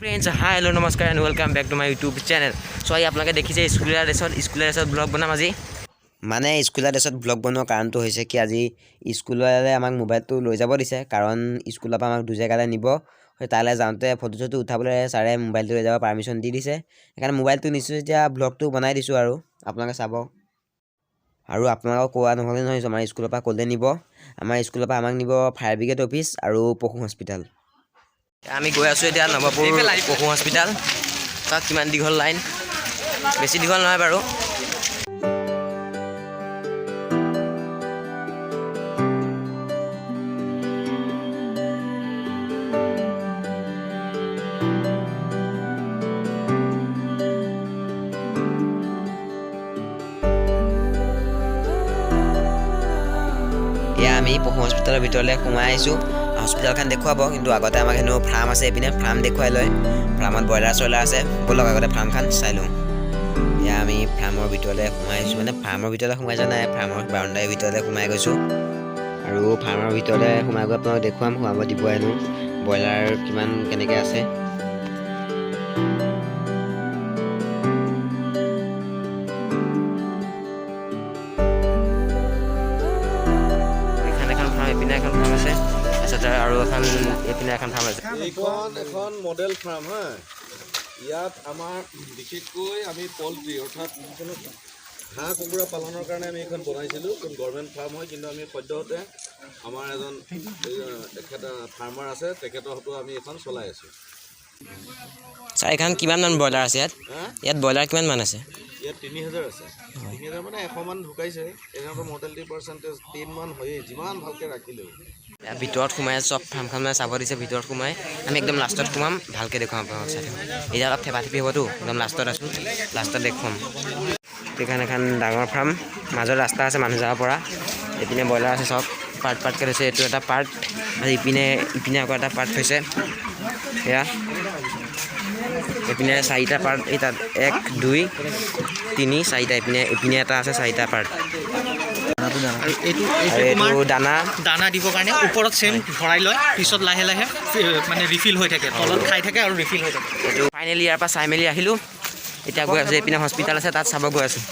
Friends, হাই, hello', নমস্কাৰ and welcome back to my YouTube channel. So আজি আপোনালোকে দেখিছে স্কুলীয়া ড্ৰেছত ব্লগ বনাম আজি। মানে স্কুলীয়া ড্ৰেছত ব্লগ বনোৱাৰ কাৰণটো হৈছে কি, আজি স্কুললৈ আমাক মোবাইলটো লৈ যাব দিছে, কাৰণ স্কুলৰ পৰা আমাক দুজেগালৈ নিব। সেই তালৈ যাওঁতে ফটো চটো উঠাবলৈ ছাৰে মোবাইলটো লৈ যাব পাৰ্মিশ্যন দি দিছে। সেইকাৰণে মোবাইলটো নিছোঁ, যেতিয়া ব্লগটো বনাই দিছোঁ আৰু আপোনালোকে চাব। আৰু আপোনালোকক কোৱা নহ'লে নহয়, আমাৰ স্কুলৰ পৰা ক'লৈ নিব। আমাৰ স্কুলৰ পৰা আমাক নিব ফায়াৰ ব্ৰিগেড অফিচ আৰু পশু হস্পিটেল। আমি গৈ আছোঁ এতিয়া নৱপুৰ পশু হস্পিটেল। তাত কিমান দীঘল লাইন! বেছি দীঘল নহয় বাৰু। এয়া আমি পশু হস্পিটেলৰ ভিতৰলৈ সোমাই আহিছোঁ। হস্পিটেলখন দেখুৱাব, কিন্তু আগতে আমাক হেনো ফাৰ্ম আছে এইপিনে, ফাৰ্ম দেখুৱাই লয়। ফাৰ্মত ব্ৰইলাৰ চইলাৰ আছে। ব'লক, আগতে ফাৰ্মখন চাই লওঁ। এয়া আমি ফাৰ্মৰ ভিতৰলৈ সোমাই আহিছোঁ। মানে ফাৰ্মৰ ভিতৰলৈ সোমাই যোৱা নাই, ফাৰ্মৰ বাউণ্ডাৰীৰ ভিতৰলৈ সোমাই গৈছোঁ। আৰু ফাৰ্মৰ ভিতৰলৈ সোমাই গৈ আপোনালোক দেখুৱাম। সোমাব দিব হেনো। ব্ৰইলাৰ কিমান কেনেকৈ আছে। এইখন এখন ফাৰ্ম, এইপিনে এখন ফাৰ্ম আছে, তাৰপিছতে আৰু এখন এইপিনে এখন ফাৰ্ম আছে। এইখন এখন মডেল ফাৰ্ম হা। ইয়াত আমাৰ বিশেষকৈ আমি পল্ট্ৰি, অৰ্থাৎ হাঁহ কুকুৰা পালনৰ কাৰণে আমি এইখন বনাইছিলোঁ। এইখন গভৰ্ণমেণ্ট ফাৰ্ম হয়, কিন্তু আমি সদ্যহতে আমাৰ এজন এই, তেখেত ফাৰ্মাৰ আছে, তেখেতৰ হয়তো আমি এইখন চলাই আছোঁ। ছাৰ, এইখন কিমানমান ব্ৰইলাৰ আছে ইয়াত? হা? ইয়াত ব্ৰইলাৰ কিমানমান আছে? ইয়াত 3000 আছে। 3000 মানে 100মান ঢুকাইছে। এইখনতো মৰ্টেলিটি পাৰ্চেণ্টেজ 10মান হয়েই, যিমান ভালকৈ ৰাখিলেও। ইয়াৰ ভিতৰত সোমাই চব ফাৰ্মখন মানে চাব দিছে। ভিতৰত সোমাই আমি একদম লাষ্টত সোমাম, ভালকৈ দেখুৱাম আপোনালোক, চাই থাকক। এতিয়া অলপ থেপা থেপি হ'বতো, একদম লাষ্টত আছোঁ, লাষ্টত দেখুৱাম। এইখন এখন ডাঙৰ ফাৰ্ম, মাজত ৰাস্তা আছে মানুহ যাব পৰা। এইপিনে ব্ৰইলাৰ আছে, চব পাৰ্ট পাৰ্টকৈ থৈছে। এইটো এটা পাৰ্ট আৰু ইপিনে ইপিনে আকৌ এটা পাৰ্ট থৈছে। এয়া এইপিনে চাৰিটা পাৰ্ট, এই তাত এক, দুই, তিনি, চাৰিটা। ইপিনে ইপিনে এটা আছে, চাৰিটা পাৰ্ট। আৰু এইটো আৰু এইটো তোমাৰ এইটো দানা। দানা দিবৰ কাৰণে ওপৰত চেম ভৰাই লয়, পিছত লাহে লাহে মানে ৰিফিল হৈ থাকে, তলত খাই থাকে আৰু ৰিফিল হৈ থাকে। এইটো ফাইনেলি ইয়াৰ পৰা চাই মেলি আহিলোঁ। এতিয়া গৈ আছোঁ, এইপিনে হস্পিটেল আছে, তাত চাব গৈ আছোঁ।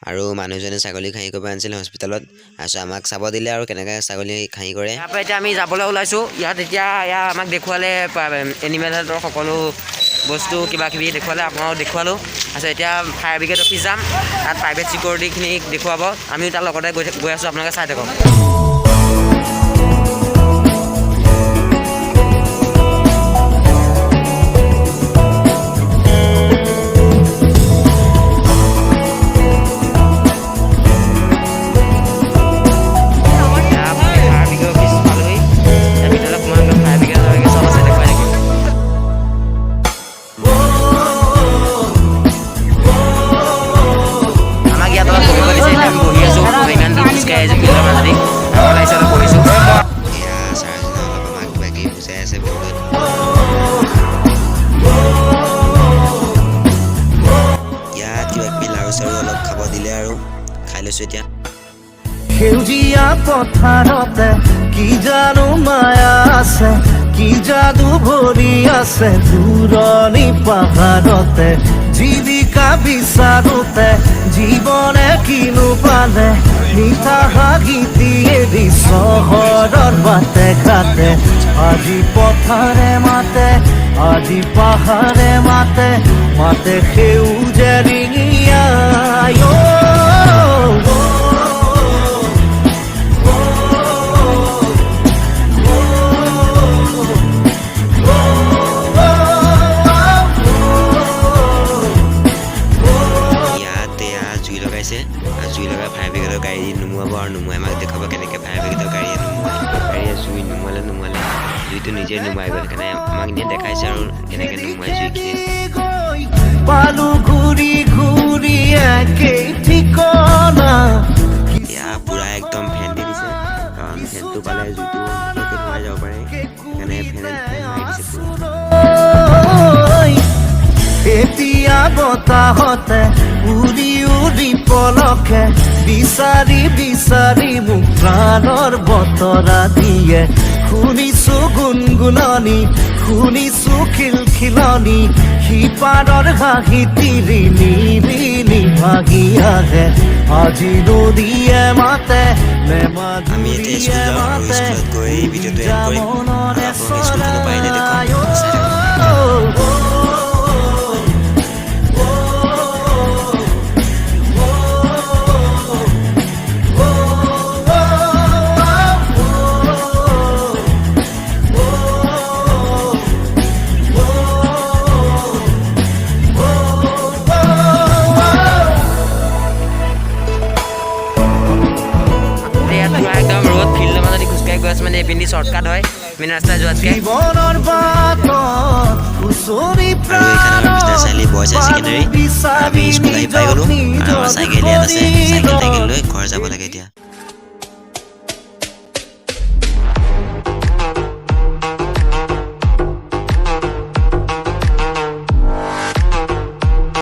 আৰু মানুহজনে ছাগলী খাহী কৰিব আনিছিলে হস্পিটেলত, তাৰপিছত আমাক চাব দিলে আৰু কেনেকৈ ছাগলী খাহী কৰে। ইয়াৰ পৰা এতিয়া আমি যাবলৈ ওলাইছোঁ। ইয়াত এতিয়া এয়া আমাক দেখুৱালে, এনিমেল হেল্থৰ সকলো বস্তু কিবা কিবি দেখুৱালে, আপোনালোকক দেখুৱালোঁ। তাৰপিছত এতিয়া ফায়াৰ ব্ৰিগেড অফিচ যাম, তাত প্ৰাইভেট ছিকিউৰিটিখিনিক দেখুৱাব। আমিও তাৰ লগতে গৈ গৈ আছোঁ, আপোনালোকে চাই থাকক। ফায়াৰ ব্ৰিগেড অফিচ পালোহি। ইয়াৰ ভিতৰলৈ সোমাই একদম ফায়াৰ ব্ৰিগেড চব আছে, দেখুৱাই থাকিম। আমাক ইয়াত অলপ বহিব দিছে। এতিয়া আমি বহি আছোঁ। ইমান দূৰ খোজকাঢ়ি আহিছোঁ ফিল্ডৰ মাজেদি, ভাগৰ লাগিছে, অলপ বহিছোঁ। এয়া ছাৰজনে অলপ আমাক কিবা কিবি বুজাই আছে বৰ্ডত। ইয়াত কিবা কিবি লাৰু চাৰু অলপ খাব দিলে আৰু খাই লৈছোঁ এতিয়া। সেউজীয়া পথাৰতে কি জানো মায়া আছে, কি যাদু ভৰি আছে দূৰণি পাহাৰতে। জীৱিকা বিচাৰোতে জীৱনে কিনো পালে, মিঠা হাঁহিটি এৰি চহৰৰ বাটে ঘাটে। আজি পথাৰে মাতে, আজি পাহাৰে মাতে, মাতে সেউজে ৰিঙিয়াই অ, ইয়াত এয়া জুই লগাইছে আৰু জুই লগাই ফায়াৰ ব্ৰিগেডৰ গাড়ী নুমুৱাব আৰু নুমুৱাই আমাক দেখুৱাব কেনেকৈ ফায়াৰ ব্ৰিগেডৰ গাড়ীয়ে নুমুৱাই। গাড়ীয়ে জুই নুমুৱালে নুমুৱালে, জুইটো নিজে নুমুৱাই গ'ল। সেইকাৰণে আমাক এনেই দেখাইছে আৰু কেনেকৈ নুমুৱাই জুইখিনি। গৈ পালো ঘূৰি ঘূৰি একেই ঠিকনা। এয়া পূৰা একদম ফেন দি দিছে, কাৰণ ফেনটো পালে জুইটো পটককৈ সোমাই যাব পাৰে। সেইকাৰণে ফেন ফেন মাৰি দিছে পূৰা। এতিয়া বতাহতে উৰি উৰি পলকে বিচাৰি বিচাৰি মোক প্ৰাণৰ বতৰা দিয়ে। শুনিছো গুণগুণনি, শুনিছো খিলখিলনি, সিপাৰৰ হাঁহি তিৰিনি ভাগি আহে। আজি নদীয়ে মাতে নে আমি এতিয়া স্কুল মাধুৰীয়ে যাওঁ আৰু মাতে? স্কুলত গৈ ভিডিঅ'টো এণ্ড কৰিম আৰু আপোনালোকে স্কুলখনো পাৰিলে দেখুৱাম, চাই থাকক। ইয়াত পুৰা একদম ৰ'দ, ফিল্ডৰ মাজত খোজকাঢ়ি গৈ আছোঁ। মানে এইপিনি শ্বৰ্টকাট হয় মেইন ৰাস্তা যোৱাতকৈ। জীৱনৰ বাটত খুচৰি আৰু এইখন আমাৰ Biswanath Chariali boys higher secondary. আমি স্কুল আহি পাই গ'লোঁ আৰু আমাৰ চাইকেল ইয়াত আছে। চাইকেল তাইকেল লৈ ঘৰ যাব লাগে এতিয়া।